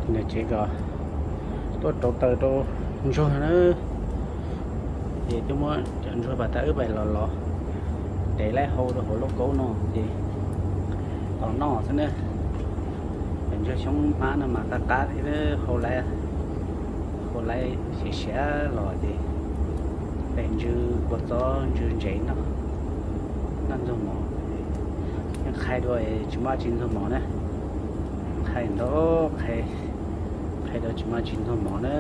Nws tsev kom tuaj rauv taws rau ntsuag na, ces tuaj muab cov ntsuag pas tas wb pais los los, dev laib hau rau hauv lauj kaub no ces tos noj xwb na. Cov ntsuag xyoob hmab no mas qab qab thiab, hau laib, hau laib siav siav los ces pem ntsw kua txob ntsw ntsev noj, noj ntxuag mov. Yeej qhai dua tsis muaj dab tsi ntxuag mov na, qhai ntau, qhai dua tsis muaj dab tsi ntxuag mov na.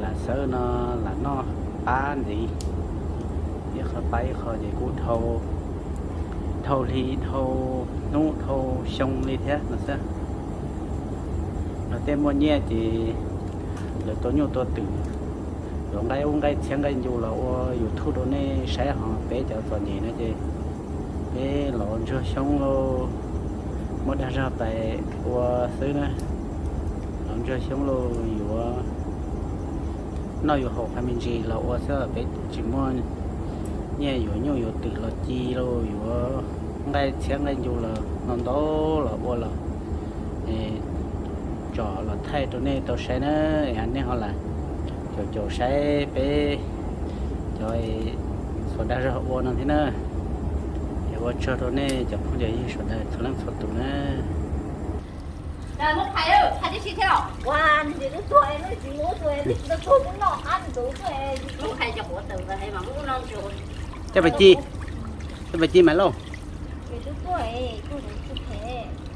Lam xawb no lam noj pab ntxiv, ib qho pab ib qho ces kuj dhau, dhau hli dhau hnub dhau xyoo li thiab no xwb. Los tej muaj nyiaj ces lawv tua nyuj tua twm, yuav nqaij ub nqaij txhiab nqaij ncu los ua YouTube rau nej saib, ho peb cov txom nyem no ces peb los ua ntsuag xyoob lauj, muab dag zog pais ua xwb na. Los ua ntsuag xyoob lauj, yuav noj yuav haus qhov me ntsis los ua xwb, peb tsis muaj nyiaj yuav nyuj yuav twm los ci lauj, yuav nqaij txhiab nqaij ncu los ntau ntau los ua los tsom los thaij rau nej tau saib na, es nej ho lam caum caum saib peb cov xuas dag zog ua no thiab na. Es ua tsaug rau nej cov phooj ywg sawv daws txhua leej txhua tus na. Coj pais ci, coj pais ci mas lauj.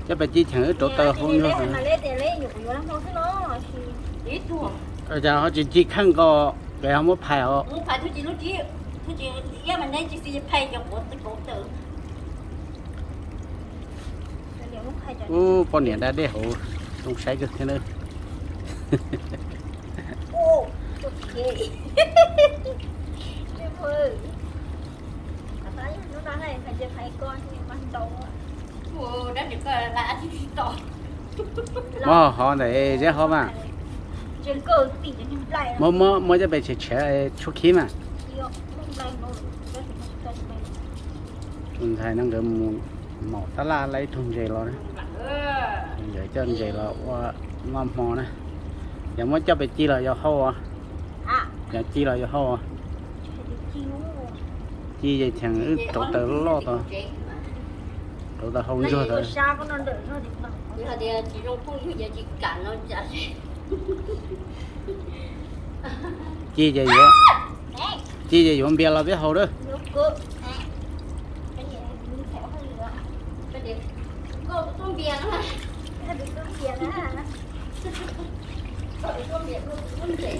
Coj pais ci cheem wb rauv taws hau ntsuag. Cas ho tsis ci kheej ko, koj ho muab phais os. Ub, poj niam da dej hauv zoo saib kawg thiab na. Muab hov ntawm zeb hov mas. Muab, muab coj pes tshiav tshiav tshuab khib mas. Tus ntxhais no nkawd mus maum tab laj laib ib tug ntses los, nkawd coj ntses los ua noj hmo na. Yog muab coj pes ci los yog hau, yog ci los yog hau. Ci ces cheem wb rauv taws loj tas, rauv taws hau ntsuag tas. Ci ces yuav, ci ces yuav npias los peb haus lawm.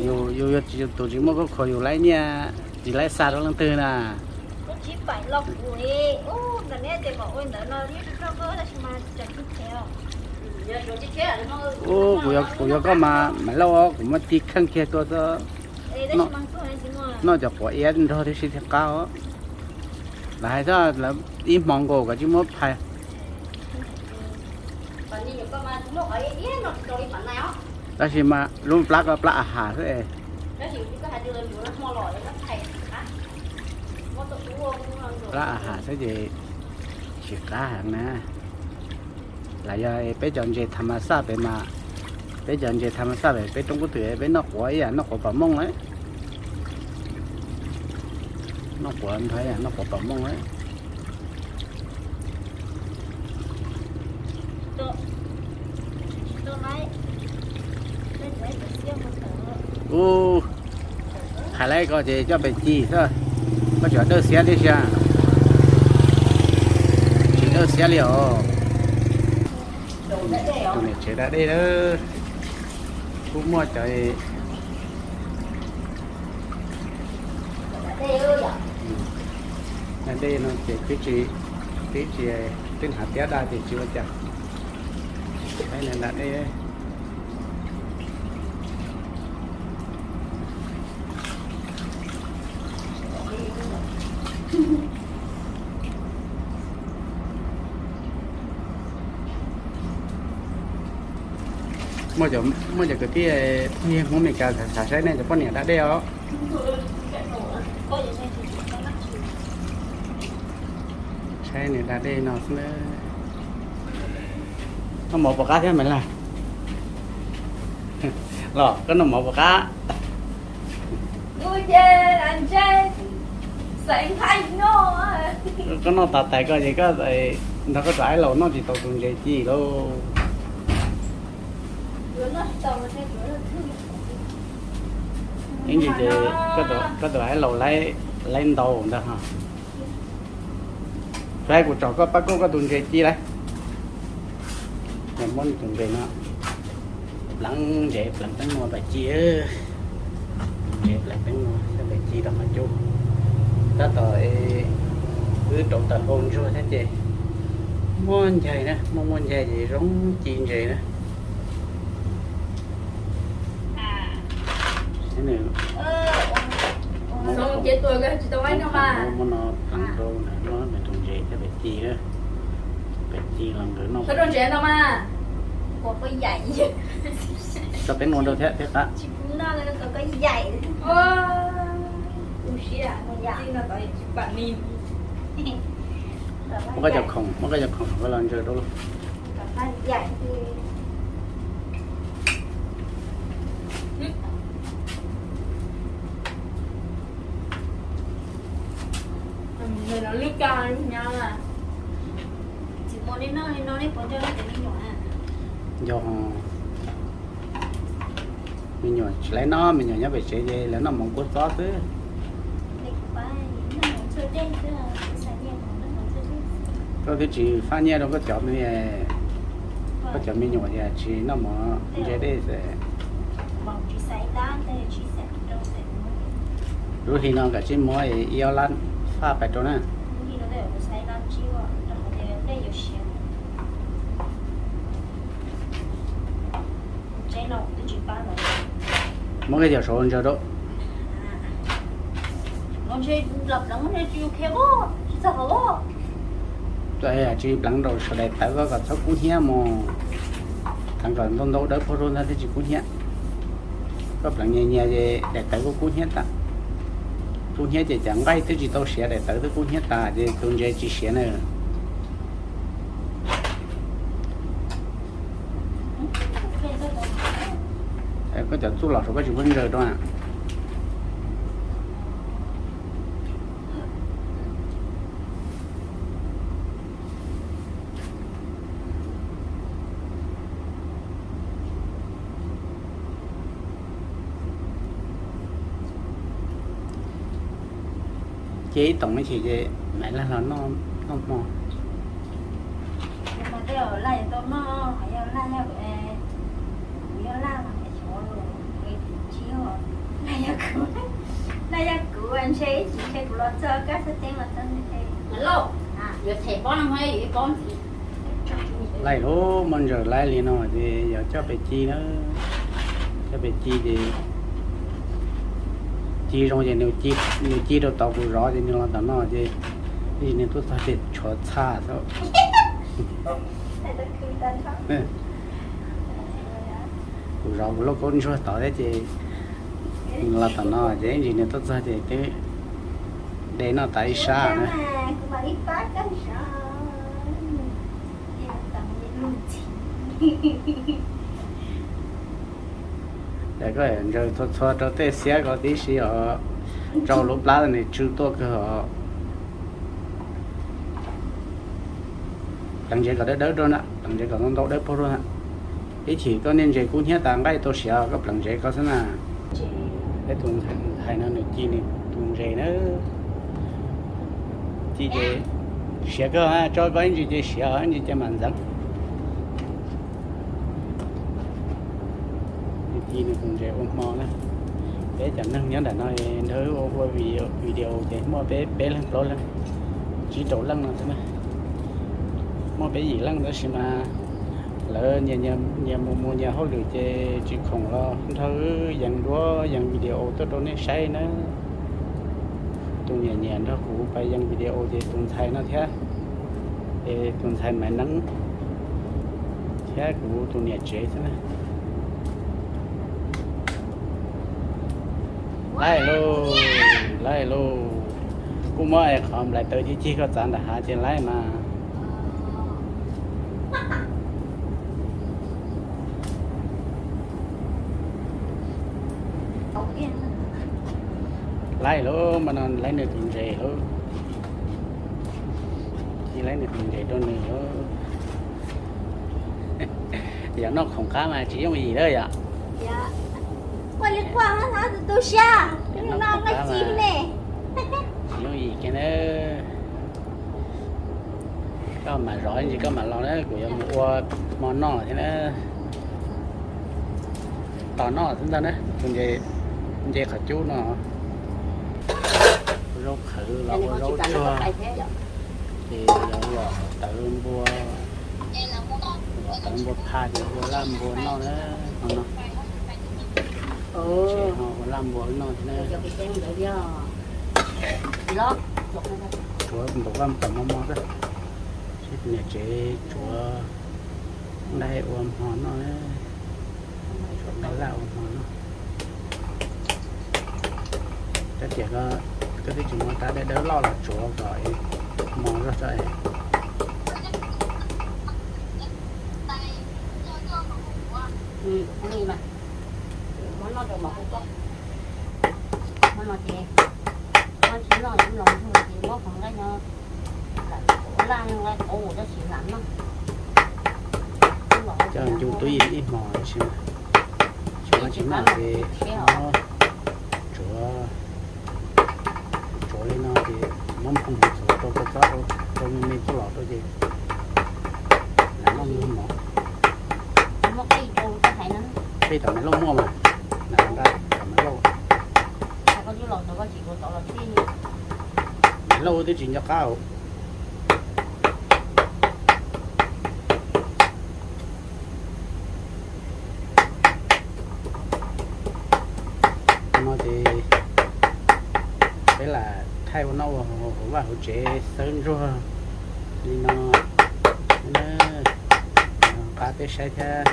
Yus yog tus tsis muaj khuj khuav yus laib nyiaj tsis laib xa rau leej twg na. Ub, kuv yog koj mas Maiv Lauj, kuv muab ci kheej kiag tua xwb. Noj cov quav iab nrog tib si thiaj qab os. Lawv hais tias lawv ib hmo nkaus koj tsis muab phais. Tab sis mas lub plab ko plab a has xwb es. Plab a has xwb ces tsis qab heev na. Los yog peb cov ntses tham mas xaj pem mas, peb cov ntses tham mas xaj pem peb roob kub twm peb noj quav ib yam noj quav pam mooj lawm. Noj quav ntho ib yam noj quav pam mooj lawm. Ub, hais laiv ko ces coj pes ci xwb, koj tseem dawj xiab tib si. Tsis dawj xiab li os. Tus niam tsev da dej na, kuj muaj cov da dej no ces twb tsis, twb tsis, twb hnav tiab da ces tsis ua cas. Saib nws da dej. Muaj cov kwv tij phooj ywg Hmoob Amelikas xav saib nej cov poj niam da dej os. Saib nws da dej no xwb na. Noj mov puas qab thiab Maiv Lauj? Los koj noj mov puas qab? Koj noj tas tais koj ces koj nrog koj tus aib laus noj tsis tau tus ntses ci lauj. Ib ntsis ces koj tus aib laus laib ntau ntag. Saib kuv tsom koj pab kuj koj tus ntses ci lauj. Muab tus ntses no pleev ntses pleev teeb nua pab ci. Ntses pleev teeb nua pab ci rau qhov cub. Tab tom wb rauv taws hau ntsuag thiab ces muaj ncaig na, muaj muaj ncaig ces zoo ci ntses na. Muab no pleev rau ntawm no, nws tus ntses thiab pab ci na. Pab ci los nkawd noj. Tso teeb nua rau thiab thiab qab. Muab koj cov khoom, muab koj cov khoom koj los ntsaws rau lauj. Nco, me nyuam tsis laib noj, me nyuam nyob pem tsev ces lawv noj mov kua txob xwb. Koj twb tsis faj nyiaj rau koj cov, koj cov me nyuam tias tsis noj mov ntse dej xwb. Lub hli no kav tsij muab ib ob lab faj pais rau na. Muab koj cov saud ntsaws rau. Tsis pleev rau saum daim tawv koj kom txhob kub hnyiab mog. Pleev kom ntau ntau dawb paug rau ntag thiaj tsis kub hnyiab. Koj pleev nyias nyias ces daim tawv kuj kub hnyiab tas. Kub hnyiab ces cov nqaij twb tsis tau siav, daim tawv twb kub hnyiab tas ces tus ntses tsis siav na. Koj cov txuj lom saud koj tsis muab ntsaws rau na. Cia ib toom me ntsis ces Maiv Laj los noj hmo. Laij lauj, muaj ntsaws laij li no ces yog coj pem ci na. Coj pem ci ces ci zoo ces nws ci rau tod kuv zov ces nws los tom no ces ib ntsis nws tuaj txog ces tshuav txha xwb. Kuv zov kuv lauj kaub ntsuag tod thiab ces nws los tom no ces ib ntsis nws tuaj txog ces twb de noj tas ib sab na. Es koj ntsaws txhua txhua rau tej xiab ko tib si os, rau lub plab nws tsw tuaj kawg os. Pleev ntses kom dawb dawb rau na, pleev ntses kom ntau ntau dawb paug rau na. Ib chim koj niaj ntses kub hnyiab tas nqaij tau siav koj pleev ntses ko xwb na. Peb tus ntxhais no nws ci nws tus ntses na. Ci ces siav kawg, tso koj ib ntsis ces siav, ib ntsis ces mam ntxeev. Ci nws tus ntses ua hmo na. Peb cov neeg nyob nram no nrog wb ua ua video ces muaj peb peb leeg plaub leeg, tsib rau leej no xwb na. Muaj peb yim leej tab sis mas lawv nyias mus mus nyias hauj lwm ces tsis khoom los nrog wb yees duab yees video tuaj rau nej saib na. Tus niam nyiam nrog kuv pais yees video ces tus ntxhais no thiab, es tus ntxhais Maiv Neeb thiab kuv tus niam tsev xwb na. Laij lauj, laij lauj, kuj muab qhov nplais taws cig cig koj txav nram hav ces laij mas. Ai lub, mas no laib nws tus ntses lub, laib nws tus ntses rau nws lub. Yog noj khoom qab mas tsis yooj yim lawm yom. Tsis yooj yim kiag na. Koj mam zov ntsis koj mam los na, kuv yuav mus ua hmo noj thiab na. Tos noj xwb ntag na, tus nce qhov cub no. Ua zaub qhwv los ua zaub tsuag, ces yuav los tawv npua, los tawv npua phaj ces ua laj npua noj na. Ua laj npua noj thiab na. Tshuav npaum vaj tom mos mos xwb, seb tus niam tsev tshuav nqaij ua hmo noj, tshuav nqaij laj ua hmo noj. Koj tias koj twb tsis muab rab dawb dawb loj los tsuav kom mos zog tso es. Muab no ces, muab tsis noj los ntsuag ces muab qhov nqaij no ua laj nqaij qaub tab sis lam noj. Coj ncu tub yees ib hmos tab sis mas tsis noj ces muab tsuav, tsuav li no ces muab nphoo hmoov txhuv rau kua txob rau, rau me me txuj lom rau ces lam noj me mov. Qij tom Maiv Lauj muaj mas, na nqa tom Maiv Lauj. Maiv Lauj twb tsis nco qab. No ces peb lam thaij ua noj ua haus hauv vaj hauv tsev xawb ntsuag li no. Pab peb saib thiab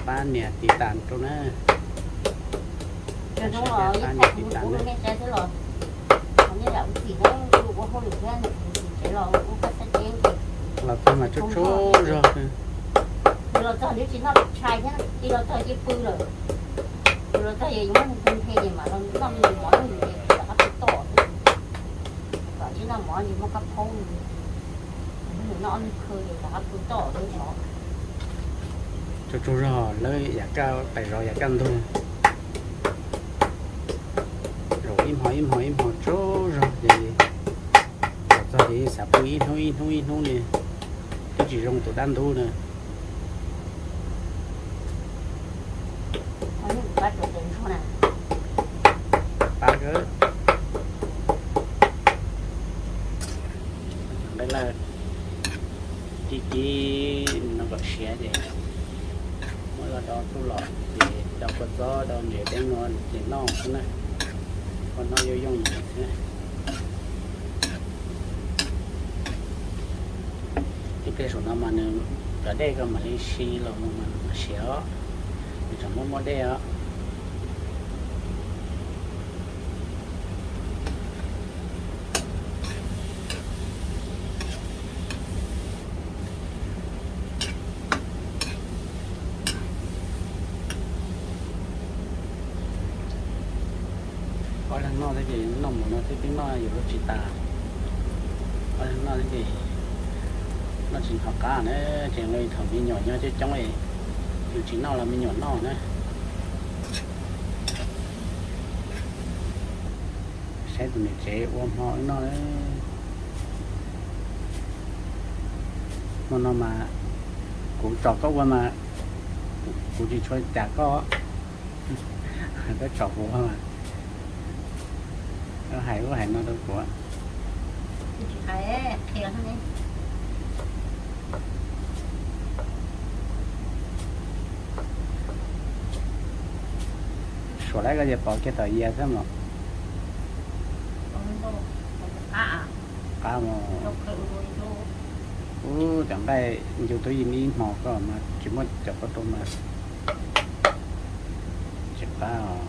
pab nias tiv tas rau na. Pab nias tiv tas na. Los txog mas tsuag tsuag zog. Los txog nws tsis noj tshais thiab, cia los txog cia pw lawm. Los txog ces yuav muab nws tus nqe ces mam los noj me ntsis mov lub ntsis ces rov qab pw toj xwb. Kom tsis noj mov ces muab kab phaub, nws noj ob lub khw ces rov qab pw toj xwb os. Tsuag tsuag zog lawv yam kaj pais zov yam kaj ntug. Zaum ib hmo ib hmo ib hmo tsuag zog ces los txog ces xav pw ib hnub ib hnub ib hnub li, twb tsis zoo tus dab ntub na. Pab kawg. Nqaij laj ci ci no kom siav ces muab los rau txuj lom ces rau kua txob rau ntses peb no ces noj xwb na. Ua noj yooj yooj yim xwb. Ib pliag saum no mas nws cov dej ko mam li si los mus mas siav os, nws tseem muaj muaj dej os. Ob leeg noj thiab ces noj mus no twb twb noj yuav luag tsis tas. Ob leeg noj thiab ces noj tsis nqhis qab na, tseem li thaum me nyuam nyob coob coob es yus tsis noj los me nyuam noj na. Saib tus niam tsev ua hmo wb noj. Hmo no mas kuv tsom koj ua mas kuv tsis tshua cam koj, koj tsom kuv ua mas. Koj hais ub hais no rau kuv. Suav laib koj ces pov kiag tom yias thiab mas. Qab mas. Ub, cov nqaij ncu tub yees ib hmo koj mas tsis muab cov koj rau mas tsis qab os.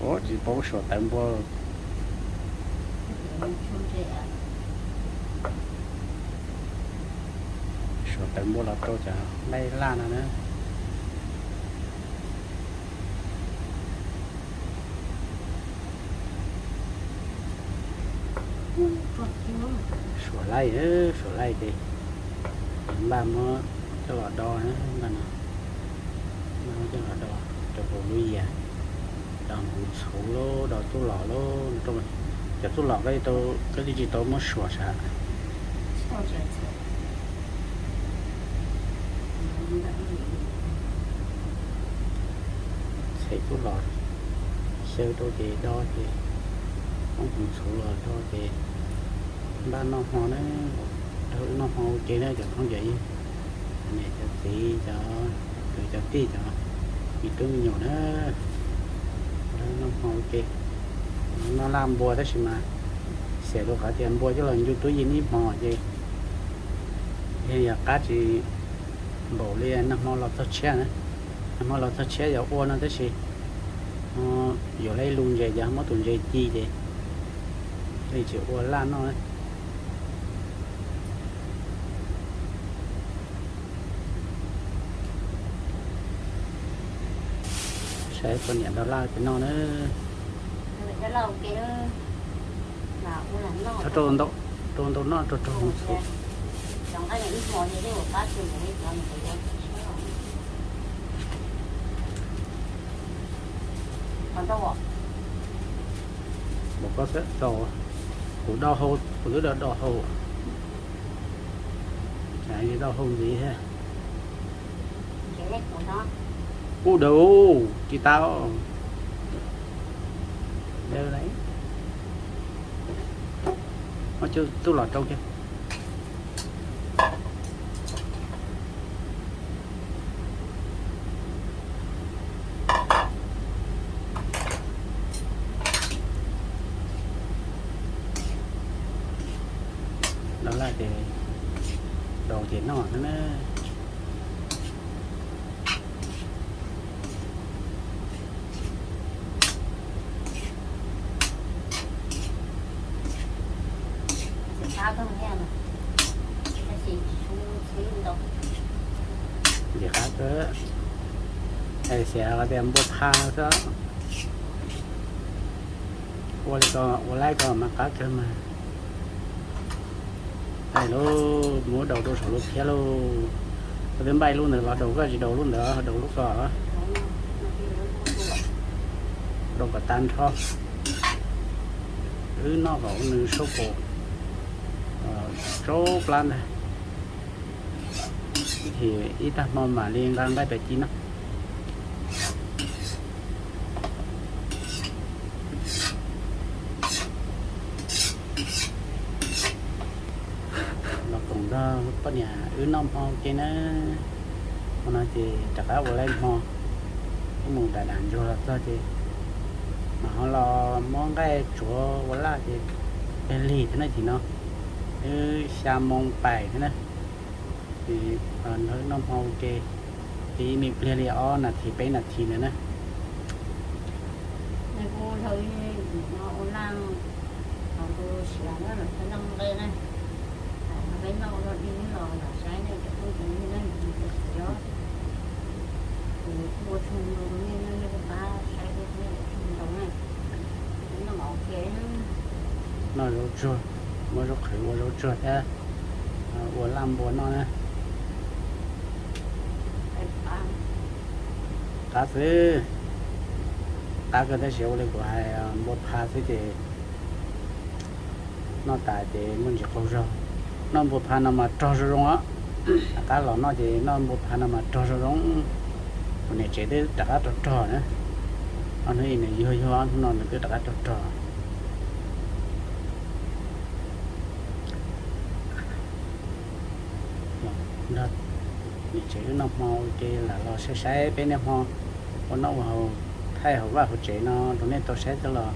Ub, tsis paub suav tawv npua. Suav tawv npua los rau cov nqaij laj no na. Suam laij, suam laij ces npaj muab coj los do, npaj no, muab coj los do rau hauv lub yias, do npuv txhuv lauj, do txuj lom lauj. Cov txuj lom koj, koj twb tsis tau muab suam sav. Txhem txuj lom xyaw rau ces do ces, muab npuv txhuv los do ces npaj noj hmo na. Nrog wb noj hmo ua ke na cov phooj cov ywg, cov niam cov txiv, cov kwv cov tij, cov me tub me nyuam na. Nrog wb noj hmo ua ke. Noj laj npua tab sis mas xiam rau qhov tias npua coj los ncu tub yeej ib hmo ces yeej yog qab tsis npaum li nag hmo los txog tshiab na. Nag hmo los txog tshiab yog ua no tab sis yuav lub ntses ces muab tus ntses ci ces thiaj li tsis ua laj noj. Saib poj niam do laj pem no na. Rau ntau, rau ntau noj rau rau hmoov txhuv. Npaum koj xav tau, kuv do hau, kuv twb do do hau, do hau ntxiv thiab. Ub, daws, tsis tau. Daws lawm. Muab coj txuj lom rau kiag. Do laj ces, do ces noj xwb na. Ntxim qab kawg, es xav hais tias npua pha no xwb. Ua li ko, ua laib ko mas qab kawg mas. Npaj lauj, muab daus rau saum lub phiab lauj. Koj twb npaj ib lub ntawd los daus, koj tsis daus lub ntawd, daus lub ko. Daus kom tag nrho. Wb noj kom ua nws sab kaum tsau plab ntag. Ib tag hmo mam li nqa nqaij pem ci noj. Los koom nrog poj niam wb noj hmo ua ke na. Hmo no ces rov qab ua laib hmo, wb mus dam dam ntsuag los txog ces mam ho los muab nqaij tsuav ua laj ces lig thiab na. Tim no wb xya moo pais thiab na. Ces nrog wb noj hmo ua ke, ces ib me pliag li ob nas this peb nas this ntawd na. Noj zaub tsuag, muab zaub qhwv ua zaub tsuag thiab ua laj npua noj na. Qab xwb, qab kawg tab sis ua li kuv hais npua pha xwb ces noj tas ces muaj ntsis qaug zog. Noj npua pha no mas rog zoo zoo os. Rov qab los noj ces noj npua pha no mas rog zoo zoo. Kuv niam tsev twb rov qab rog rog na. Ob hnub ib nws yuag yuag, ob hnub no nws twb rov qab rog rog. Nrog niam tsev wb noj hmo ua ke lam los saib saib peb niaj hmo ua noj ua haus, thaij hauv vaj hauv tsev no rau nej tau saib xwb los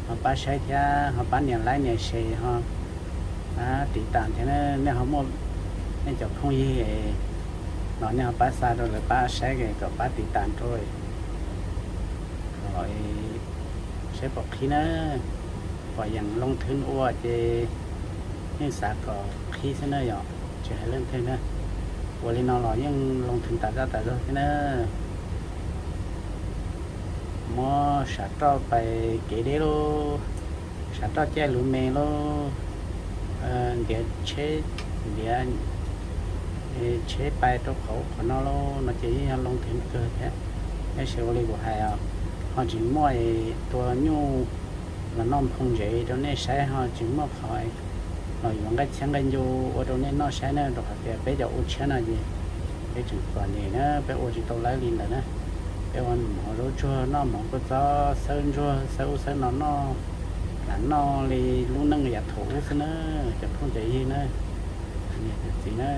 ho pab saib thiab ho pab nias like nias share ho pab tiv tas thiab. Nej ho muaj nej cov phooj ywg los nej ho pab xa rau lawv pab saib kom pab tiv tas rau, kom saib pom qhib na. Pom yeem loo thwv ua ces yeej xav kom qhib xwb na yom, tsis hais leej twg na. Ua li no los yeej loo thwv tas zaj tas zog thiab na. Muab sam roj pais kev deb lauj. Tshav roj caij lub me lauj, ntiav tsheb, ntiav tsheb pais rau qhov qhov no lauj, no ces yeej yog loo theev kawg thiab. Tab sis ua li kuv hais os, ho tsis muaj tua nyuj los noj nphoo ntsev rau nej saib, ho tsis muaj qhov los yuav nqaij txhiab nqaij ncu ua rau nej noj saib na, rau qhov tias peb cov ua tshiab no ces peb tseem txom nyem na, peb ua tsis tau lawv li ntawd na. Peb ua mov zaub tsuag noj, mov kua txob, xawb ntsuag, xawb ub xawb no noj, lam noj li lub neej yav thaum ub xwb na, cov phooj cov ywg na, niam cov txiv na.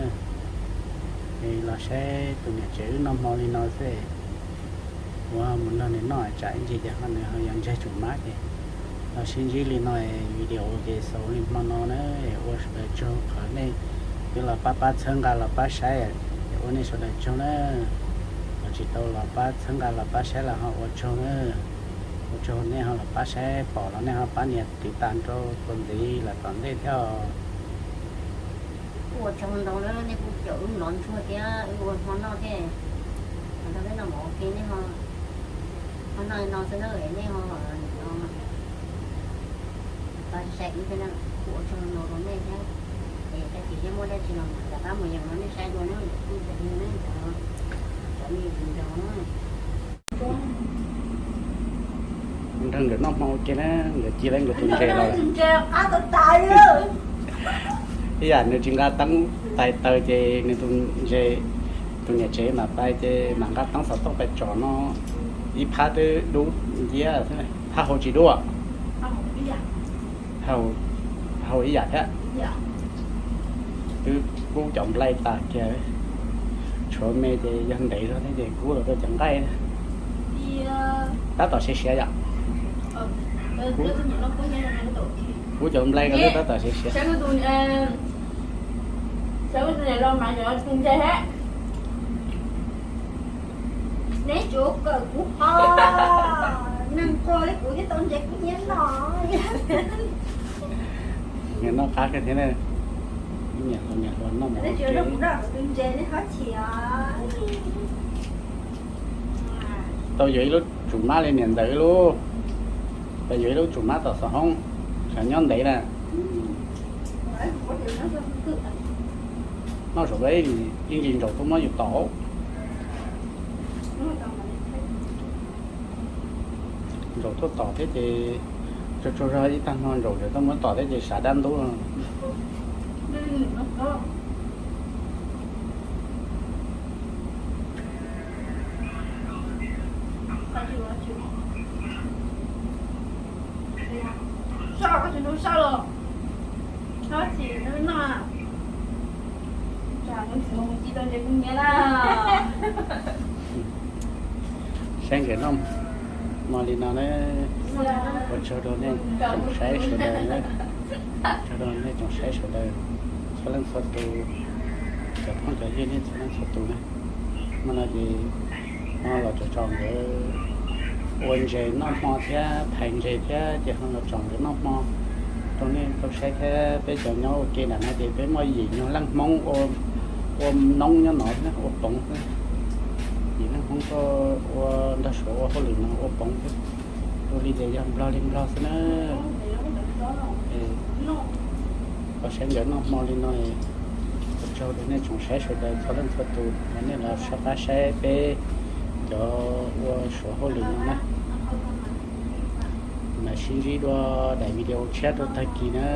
Es los saib tus niam tsev wb noj hmo li no xwb, ua mus nrog nws noj tsam ib ntsis ces ho nws ho yuav ntseg tsum mab ces los sib ntsib li no. Video ces xaus li hmo no na, ua sawv daws tsaug qhov nej twb los pab pab txhawb nqa los pab saib, ua nej sawv daws tsaug na. Los tsis tau los pab txhawb nqa los pab saib los ho ua tsaug na. Ua tsaug nej ho los pab saib, pom los nej ho pab nias tiv tas rau txuas ntxiv lawm tom ntej thiab os. Kuv ua tsaug ntau na, nej kuj caum wb noj ntsuag thiab wb ua hmo noj thiab. Ua rau peb noj mov ua ke, nej ho noj no xwb na, nej ho pab saib wb thiab na. Kuv ua tsaug ntau rau nej thiab. Es tag kis thiab muaj dab tsi los rov qab mus yeem rau nej saib dua na, cov phooj cov ywg na, cov, cov me viv ncaus na. Nrog nkawd noj hmo ua ke na, nkawd cia li nkawd tus ntses los. Ib yam nws tsis nqa teeb tais taws ces nws tus ntses, tus niam tsev mam pais ces mam nqa teeb xov tooj pais tsom no, ib phab twb dub nciab, phab hauv tsis dub. Hau ib yam thiab. Twb kub cov nplai tas kiag, tshuav me ces yog ntev zog thiab ces kub los rau cov nqaij. Tab tom siav siav yom. Kub cov nplai ko tab tom siav siav. Neb tsuav kawm kuv ho, neeg quag li kuv thiaj tau ntses kub hnyiab no. Nws noj qab kawg thiab na. Niam hluas niam hluas noj mov ua ke. Tau yuav ib lub tsum mab li niam ntxawm wb lub. Tau yuav ib lub tsum mab tom xov hoob, tsam nyob ntev na. Noj saum ib ntsis ntsaum tuaj muab yus tom. Ntsaum tuaj tom thiab ces tsuag tsuag zog ib tag hmo ntsaum tseem tuaj muab tom thiab ces sav dab ntub. Saib nkawd noj hmo li no na, ua tsaug rau nej tsoom saib sawv daws, tsaug rau nej tsoom saib sawv daws txhua leej txhua tus, cov phooj cov ywg nej txhua leej txhua tus na. Hmo no ces ho los tsom tsom nkawd ua ntses noj hmo thiab phais ntses thiab ces ho los tsom nkawd noj hmo rau nej tau saib thiab. Peb cov nyob ua ke nram no ces peb muaj yim nyuag leej Hmoob ua noob nyob no thiab ua poov thiab. Yim leej Hmoob tuaj ua nrog Suav ua hauj lwm no ua poov thiab. Ua li ces yog Nplog li Nplog xwb na. Los saib nkawd noj hmo li no, ua tsaug rau nej tsoom saib sawv daws txhua leej txhua tus uas nej los soj qab saib peb cov ua Suav hauj lwm no na. Mam sib ntsib dua daim video tshiab rau tag kis na.